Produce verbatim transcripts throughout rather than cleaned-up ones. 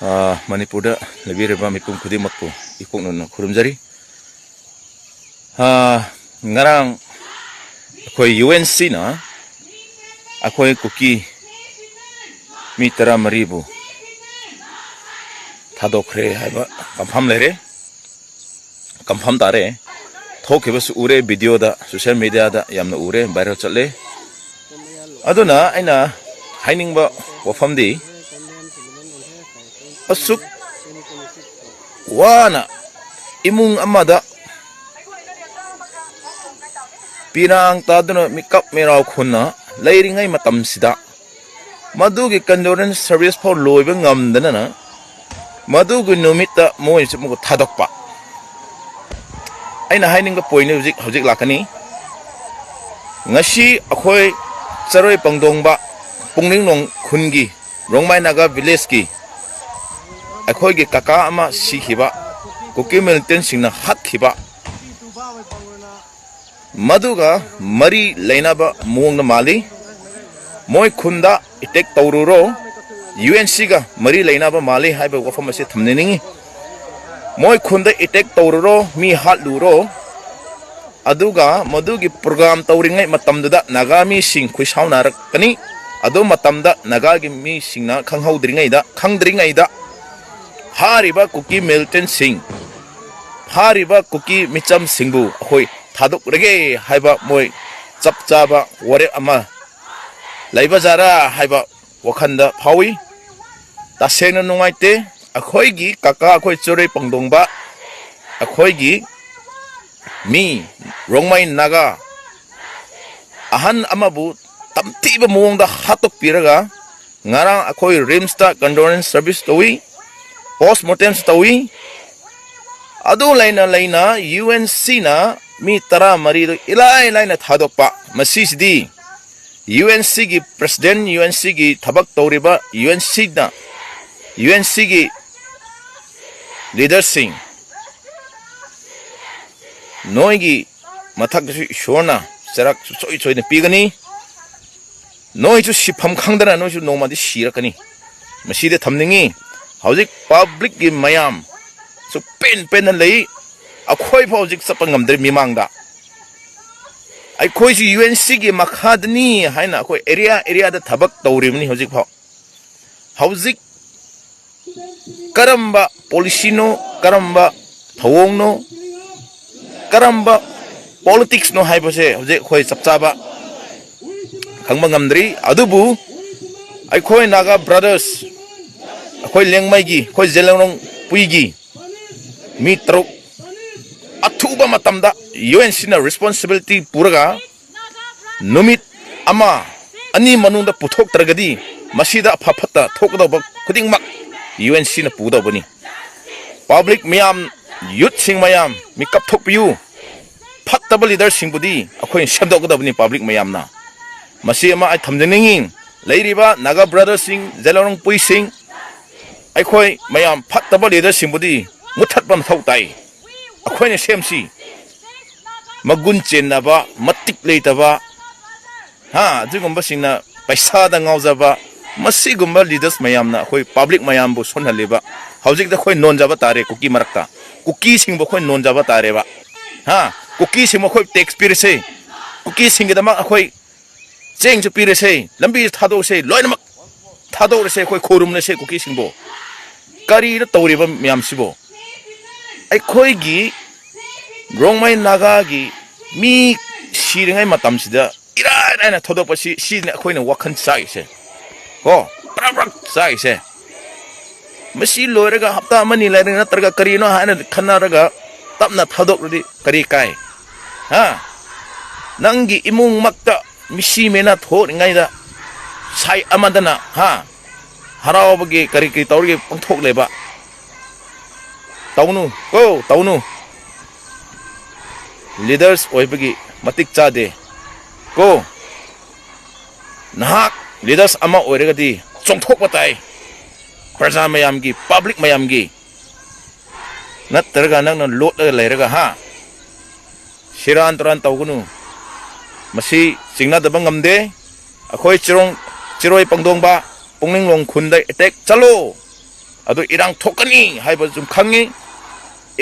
ꯑ, ꯃꯅꯤꯄꯨꯔꯗ ꯂꯩꯕꯤꯔꯤꯕ ꯃꯤꯄꯨꯝ ꯈꯨꯗꯤꯡꯃꯛꯄꯨ ꯏꯀꯣꯛꯅꯅ ꯈꯨꯔꯨꯝꯖꯔꯤ꯫ ꯑ, ꯉꯔꯥꯡ ꯑꯩꯈꯣꯏ ꯌꯨ ꯑꯦꯟ ꯁꯤꯅ ꯑꯩꯈꯣꯏ ꯀꯨꯀꯤ ꯃꯤ ꯇꯔꯥꯃꯔꯤꯕꯨ ꯊꯥꯗꯣꯛꯈ꯭ꯔꯦ ꯍꯥꯏꯕ ꯀꯟꯐꯥꯝ ꯂꯩꯔꯦ, ꯀꯟꯐꯥꯝ ꯇꯥꯔꯦ꯫ ꯊꯣꯛꯈꯤꯕꯁꯨ ꯎꯔꯦ, ꯚꯤꯗꯤꯑꯣꯗ, ꯁꯣꯁꯤꯌꯦꯜ ꯃꯦꯗꯤꯌꯥꯗ ꯌꯥꯝꯅ ꯎꯔꯦ, ꯚꯥꯏꯔꯦꯜ ꯆꯠꯂꯦ꯫ ꯑꯗꯨꯅ ꯑꯩꯅ ꯍꯥꯏꯅꯤꯡꯕ ꯋꯥꯐꯝꯗꯤ, ꯑꯁꯨꯛ ꯋꯥꯅ ꯏꯃꯨꯡ ꯑꯃꯗ ꯄꯤꯔꯥꯡ ꯇꯥꯗꯨꯅ ꯃꯤꯀꯞ ꯃꯤꯔꯥꯎ ꯈꯨꯟꯅ ꯂꯩꯔꯤꯉꯩ ꯃꯇꯝꯁꯤꯗ, ꯃꯗꯨꯒꯤ ꯀꯟꯗꯣꯂꯦꯟꯁ ꯁꯔꯚꯤꯁ ꯐꯥꯎ ꯂꯣꯏꯕ ꯉꯝꯗꯅ, ꯃꯗꯨꯒꯤ ꯅꯨꯃꯤꯠꯇ ꯃꯣꯏꯁꯨ ꯑꯃꯨꯛꯀ ꯊꯥꯗꯣꯛꯄ꯫ ꯑꯩꯅ ꯍꯥꯏꯅꯤꯡꯕ ꯄꯣꯏꯟ ꯍꯧꯖꯤꯛ, ꯍꯧꯖꯤꯛ ꯂꯥꯛꯀꯅꯤ꯫ ꯉꯁꯤ ꯑꯩꯈꯣꯏ ꯆꯔꯣꯏ ꯄꯪꯗꯣꯡꯕ ꯄꯨꯡꯅꯤꯡꯂꯣꯡ ꯈꯨꯟꯒꯤ ꯔꯣꯡꯃꯥꯏ ꯅꯥꯒꯥ ꯚꯤꯂꯦꯖꯀꯤ ꯑꯩꯈꯣꯏꯒꯤ ꯀꯀꯥ ꯑꯃ ꯁꯤꯈꯤꯕ, ꯀꯨꯀꯤ ꯃꯤꯂꯤꯇꯦꯟꯁꯤꯡꯅ ꯍꯥꯠꯈꯤꯕ, ꯃꯗꯨꯒ ꯃꯔꯤ ꯂꯩꯅꯕ ꯃꯑꯣꯡꯗ ꯃꯥꯜꯂꯤ꯫ ꯃꯣꯏ ꯈꯨꯟꯗ ꯑꯦꯇꯦꯛ ꯇꯧꯔꯨꯔꯣ, ꯌꯨ ꯑꯦꯟ ꯁꯤꯒ ꯃꯔꯤ ꯂꯩꯅꯕ ꯃꯥꯜꯂꯤ ꯍꯥꯏꯕ ꯋꯥꯐꯝ ꯑꯁꯤ ꯊꯝꯖꯅꯤꯡꯉꯤ꯫ ꯃꯣꯏ ꯈꯨꯟꯗ ꯑꯦꯇꯦꯛ ꯇꯧꯔꯨꯔꯣ, ꯃꯤ ꯍꯥꯠꯂꯨꯔꯣ, ꯑꯗꯨꯒ ꯃꯗꯨꯒꯤ ꯄ꯭ꯔꯣꯒ꯭ꯔꯥꯝ ꯇꯧꯔꯤꯉꯩ ꯃꯇꯝꯗꯨꯗ ꯅꯥꯒꯥ ꯃꯤꯁꯤꯡ ꯈꯨꯠꯁꯥꯎꯅꯔꯛꯀꯅꯤ꯫ ꯑꯗꯨ ꯃꯇꯝꯗ ꯅꯥꯒꯥꯒꯤ ꯃꯤꯁꯤꯡꯅ ꯈꯪꯍꯧꯗ꯭ꯔꯤꯉꯩꯗ, ꯈꯪꯗ꯭ꯔꯤꯉꯩꯗ ꯐꯥꯔꯤꯕ ꯀꯨꯀꯤ ꯃꯤꯂꯤꯇꯦꯟꯁꯤꯡ, ꯐꯥꯔꯤꯕ ꯀꯨꯀꯤ ꯃꯤꯆꯝꯁꯤꯡꯕꯨ ꯑꯩꯈꯣꯏ ꯊꯥꯗꯣꯛꯂꯒꯦ ꯍꯥꯏꯕ ꯃꯣꯏ ꯆꯞ ꯆꯥꯕ ꯋꯥꯔꯦꯞ ꯑꯃ ꯂꯩꯕ ꯖꯥꯔꯥ ꯍꯥꯏꯕ ꯋꯥꯈꯜꯗ ꯐꯥꯎꯏ꯫ ꯇꯁꯦꯡꯅ ꯅꯨꯡꯉꯥꯏꯇꯦ꯫ ꯑꯩꯈꯣꯏꯒꯤ ꯀꯀꯥ, ꯑꯩꯈꯣꯏ ꯆꯨꯔꯩ ꯄꯪꯗꯣꯡꯕ, ꯑꯩꯈꯣꯏꯒꯤ ꯃꯤ, ꯔꯣꯡꯃꯩ ꯅꯥꯒꯥ ꯑꯍꯟ ꯑꯃꯕꯨ ꯇꯝꯊꯤꯕ ꯃꯑꯣꯡꯗ ꯍꯥꯠꯇꯣꯛꯄꯤꯔꯒ, ꯉꯔꯥꯡ ꯑꯩꯈꯣꯏ ꯔꯤꯝꯁꯇ ꯀꯟꯗꯣꯂꯦꯟꯁ ꯁꯔꯚꯤꯁ ꯇꯧꯏ, ꯄꯣꯁ ꯃꯣꯔꯇꯦꯝꯁꯨ ꯇꯧꯏ꯫ ꯑꯗꯨ ꯂꯩꯅ ꯂꯩꯅ ꯌꯨ ꯑꯦꯟ ꯁꯤꯅ ꯃꯤ ꯇꯔꯥꯃꯔꯤꯗꯨ ꯏꯂꯥꯏ ꯂꯥꯏꯅ ꯊꯥꯗꯣꯛꯄ꯫ ꯃꯁꯤꯁꯤꯗꯤ ꯌꯨ ꯑꯦꯟ ꯁꯤꯒꯤ ꯄ꯭ꯔꯁꯤꯗꯦꯟ, ꯌꯨ ꯑꯦꯟ ꯁꯤꯒꯤ ꯊꯕꯛ ꯇꯧꯔꯤꯕ, ꯌꯨ ꯑꯦꯟ ꯁꯤꯅ, ꯌꯨ ꯑꯦꯟ ꯁꯤꯒꯤ ꯂꯤꯗꯔꯁꯤꯡ, ꯅꯣꯏꯒꯤ ꯃꯊꯛꯇꯁꯨ ꯏꯁꯣꯔꯅ ꯆꯩꯔꯥꯛ ꯁꯨꯡꯁꯣꯏ ꯁꯣꯏꯗꯅ ꯄꯤꯒꯅꯤ꯫ ꯅꯣꯏꯁꯨ ꯁꯤꯐꯝ ꯈꯪꯗꯅ ꯅꯣꯏꯁꯨ ꯅꯣꯡꯃꯗꯤ ꯁꯤꯔꯛꯀꯅꯤ꯫ ꯃꯁꯤꯗ ꯊꯝꯅꯤꯡꯉꯤ, ꯍꯧꯖꯤꯛ ꯄꯕ꯭ꯂꯤꯛꯀꯤ ꯃꯌꯥꯝ ꯁꯨꯛꯄꯦꯟ ꯄꯦꯟꯅ ꯂꯩ꯫ ꯑꯩꯈꯣꯏ ꯐꯥꯎ ꯍꯧꯖꯤꯛ ꯆꯠꯄ ꯉꯝꯗ꯭ꯔꯤ ꯃꯤꯃꯥꯡꯗ꯫ ꯑꯩꯈꯣꯏꯁꯤ ꯌꯨ ꯑꯦꯟ ꯁꯤꯒꯤ ꯃꯈꯥꯗꯅꯤ ꯍꯥꯏꯅ ꯑꯩꯈꯣꯏ ꯑꯦꯔꯤꯌꯥ ꯑꯦꯔꯤꯌꯥꯗ ꯊꯕꯛ ꯇꯧꯔꯤꯕꯅꯤ ꯍꯧꯖꯤꯛ ꯐꯥꯎ꯫ ꯍꯧꯖꯤꯛ ꯀꯔꯝꯕ ꯄꯣꯂꯤꯁꯤꯅꯣ, ꯀꯔꯝꯕ ꯊꯧꯑꯣꯡꯅꯣ, ꯀꯔꯝꯕ ꯄꯣꯂꯤꯇꯤꯛꯁꯅꯣ ꯍꯥꯏꯕꯁꯦ ꯍꯧꯖꯤꯛ ꯑꯩꯈꯣꯏ ꯆꯞ ꯆꯥꯕ ꯈꯪꯕ ꯉꯝꯗ꯭ꯔꯤ꯫ ꯑꯗꯨꯕꯨ ꯑꯩꯈꯣꯏ ꯅꯥꯒꯥ ꯕ꯭ꯔꯗꯔꯁ, ꯑꯩꯈꯣꯏ ꯂꯦꯡꯃꯩꯒꯤ, ꯑꯩꯈꯣꯏ ꯖꯦꯂꯦꯔꯣꯡ ꯄꯨꯏꯒꯤ ꯃꯤ ꯇꯔꯨꯛ ꯑꯊꯨꯕ ꯃꯇꯝꯗ ꯌꯨ ꯑꯦꯟ ꯁꯤꯅ ꯔꯦꯁꯄꯣꯟꯁꯤꯕꯤꯂꯤꯇꯤ ꯄꯨꯔꯒ ꯅꯨꯃꯤꯠ ꯑꯃ, ꯑꯅꯤ ꯃꯅꯨꯡꯗ ꯄꯨꯊꯣꯛꯇ꯭ꯔꯒꯗꯤ ꯃꯁꯤꯗ ꯑꯐ ꯐꯠꯇ ꯊꯣꯛꯀꯗꯧꯕ ꯈꯨꯗꯤꯡꯃꯛ ꯌꯨ ꯑꯦꯟ ꯁꯤꯅ ꯄꯨꯒꯗꯧꯕꯅꯤ꯫ ꯄꯕ꯭ꯂꯤꯛ ꯃꯌꯥꯝ, ꯌꯨꯠꯁꯤꯡ ꯃꯌꯥꯝ, ꯃꯤꯀꯞ ꯊꯣꯛꯄꯤꯌꯨ꯫ ꯐꯠꯇꯕ ꯂꯤꯗꯔꯁꯤꯡꯕꯨꯗꯤ ꯑꯩꯈꯣꯏꯅ ꯁꯦꯝꯗꯣꯛꯀꯗꯕꯅꯤ ꯄꯕ꯭ꯂꯤꯛ ꯃꯌꯥꯝꯅ꯫ ꯃꯁꯤ ꯑꯃ ꯑꯩ ꯊꯝꯖꯅꯤꯡꯉꯤ꯫ ꯂꯩꯔꯤꯕ ꯅꯥꯒꯥ ꯕ꯭ꯔꯗꯔꯁꯤꯡ, ꯖꯦꯂꯦꯔꯣꯡ ꯄꯨꯏꯁꯤꯡ, ꯑꯩꯈꯣꯏ ꯃꯌꯥꯝ ꯐꯠꯇꯕ ꯂꯤꯗꯔꯁꯤꯡꯕꯨꯗꯤ ꯃꯨꯠꯊꯠꯄ ꯃꯊꯧ ꯇꯥꯏ꯫ ꯑꯩꯈꯣꯏꯅ ꯁꯦꯝꯁꯤ꯫ ꯃꯒꯨꯟ ꯆꯦꯟꯅꯕ, ꯃꯇꯤꯛ ꯂꯩꯇꯕ, ꯍꯥ, ꯑꯗꯨꯒꯨꯝꯕꯁꯤꯡꯅ ꯄꯩꯁꯥꯗ ꯉꯥꯎꯖꯕ, ꯃꯁꯤꯒꯨꯝꯕ ꯂꯤꯗꯔꯁ ꯃꯌꯥꯝꯅ ꯑꯩꯈꯣꯏ ꯄꯕ꯭ꯂꯤꯛ ꯃꯌꯥꯝꯕꯨ ꯁꯣꯟꯍꯜꯂꯤꯕ꯫ ꯍꯧꯖꯤꯛꯇ ꯑꯩꯈꯣꯏ ꯅꯣꯟꯖꯕ ꯇꯥꯔꯦ ꯀꯨꯀꯤ ꯃꯔꯛꯇ꯫ ꯀꯨꯀꯤꯁꯤꯡꯕꯨ ꯑꯩꯈꯣꯏ ꯅꯣꯟꯖꯕ ꯇꯥꯔꯦꯕ꯫ ꯍꯥ? ꯀꯨꯀꯤꯁꯤꯡꯕꯨ ꯑꯩꯈꯣꯏ ꯇꯦꯛꯁ ꯄꯤꯔꯁꯦ꯫ ꯀꯨꯀꯤꯁꯤꯡꯒꯤꯗꯃꯛ ꯑꯩꯈꯣꯏ ꯆꯦꯡꯁꯨ ꯄꯤꯔꯁꯦ, ꯂꯝꯕꯤꯁꯨ ꯊꯥꯗꯣꯛꯁꯦ, ꯂꯣꯏꯅꯃꯛ ꯊꯥꯗꯣꯛꯂꯁꯦ, ꯑꯩꯈꯣꯏ ꯈꯣꯏꯔꯨꯝꯂꯁꯦ ꯀꯨꯀꯤꯁꯤꯡꯕꯨ꯫ ꯀꯔꯤꯅꯣ ꯇꯧꯔꯤꯕ ꯃꯌꯥꯝꯁꯤꯕꯨ? ꯑꯩꯈꯣꯏꯒꯤ ꯔꯣꯡꯃꯩ ꯅꯥꯒꯥꯒꯤ ꯃꯤ ꯁꯤꯔꯤꯉꯩ ꯃꯇꯝꯁꯤꯗ ꯏꯔꯥꯏ ꯂꯥꯏꯅ ꯊꯥꯗꯣꯛꯄꯁꯤ, ꯁꯤꯅꯤ ꯑꯩꯈꯣꯏꯅ ꯋꯥꯈꯜ ꯆꯥꯛꯏꯁꯦ꯫ ꯀꯣ, ꯄ꯭ꯔꯛ ꯄ꯭ꯔꯛ ꯆꯥꯛꯏꯁꯦ꯫ ꯃꯁꯤ ꯂꯣꯏꯔꯒ ꯍꯞꯇꯥ ꯑꯃꯅꯤ ꯂꯩꯔꯒ ꯅꯠꯇ꯭ꯔꯒ ꯀꯔꯤꯅꯣ ꯍꯥꯏꯅ ꯈꯟꯅꯔꯒ ꯇꯞꯅ ꯊꯥꯗꯣꯛꯂꯗꯤ ꯀꯔꯤ ꯀꯥꯏ? ꯍꯥ? ꯅꯪꯒꯤ ꯏꯃꯨꯡꯃꯛꯇ ꯃꯤꯁꯤ ꯃꯤꯅꯥ ꯊꯣꯛꯂꯤꯉꯩꯗ ꯁꯥꯏ ꯑꯃꯗꯅ, ꯍꯥ, ꯍꯔꯥꯎꯕꯒꯤ ꯀꯔꯤ ꯀꯔꯤ ꯇꯧꯔꯤꯒꯦ ꯄꯥꯡꯊꯣꯛꯂꯦꯕ꯫ ꯇꯧꯅꯨ ꯀꯣ, ꯇꯧꯅꯨ꯫ ꯂꯤꯗꯔꯁ ꯑꯣꯏꯕꯒꯤ ꯃꯇꯤꯛ ꯆꯥꯗꯦ ꯀꯣ꯫ ꯅꯍꯥꯛ ꯂꯤꯗꯔꯁ ꯑꯃ ꯑꯣꯏꯔꯒꯗꯤ ꯆꯣꯡꯊꯣꯛꯄ ꯇꯥꯏ꯫ ꯄ꯭ꯔꯖꯥ ꯃꯌꯥꯝꯒꯤ, ꯄꯕ꯭ꯂꯤꯛ ꯃꯌꯥꯝꯒꯤ꯫ ꯅꯠꯇ꯭ꯔꯒ ꯅꯪꯅ ꯂꯣꯠꯂꯒ ꯂꯩꯔꯒ, ꯍꯥ? ꯁꯤꯔꯥꯟ ꯇꯨꯔꯥꯟ ꯇꯧꯒꯅꯨ꯫ ꯃꯁꯤ ꯆꯤꯡꯅꯗꯕ ꯉꯝꯗꯦ꯫ ꯑꯩꯈꯣꯏ ꯆꯤꯔꯣꯡ, ꯆꯤꯔꯣꯏ ꯄꯪꯗꯣꯡꯕ, ꯄꯨꯡꯅꯤꯡꯂꯣꯡ ꯈꯨꯟꯗ ꯑꯦꯇꯦꯛ ꯆꯠꯂꯣ꯫ ꯑꯗꯨ ꯏꯔꯥꯡ ꯊꯣꯛꯀꯅꯤ ꯍꯥꯏꯕ ꯁꯨꯝ ꯈꯪꯉꯤ꯫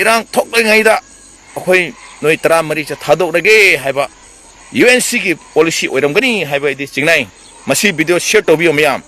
ꯏꯔꯥꯡ ꯊꯣꯛꯂꯤꯉꯩꯗ ꯑꯩꯈꯣꯏ ꯅꯣꯏ ꯇꯔꯥꯃꯔꯤꯁꯦ ꯊꯥꯗꯣꯛꯂꯒꯦ ꯍꯥꯏꯕ ꯌꯨ ꯑꯦꯟ ꯁꯤꯒꯤ ꯄꯣꯂꯤꯁꯤ ꯑꯣꯏꯔꯝꯒꯅꯤ ꯍꯥꯏꯕ ꯑꯩꯗꯤ ꯆꯤꯡꯅꯩ꯫ ꯃꯁꯤ ꯚꯤꯗꯤꯑꯣ ꯁꯤꯌꯔ ꯇꯧꯕꯤꯌꯨ ꯃꯌꯥꯝ꯫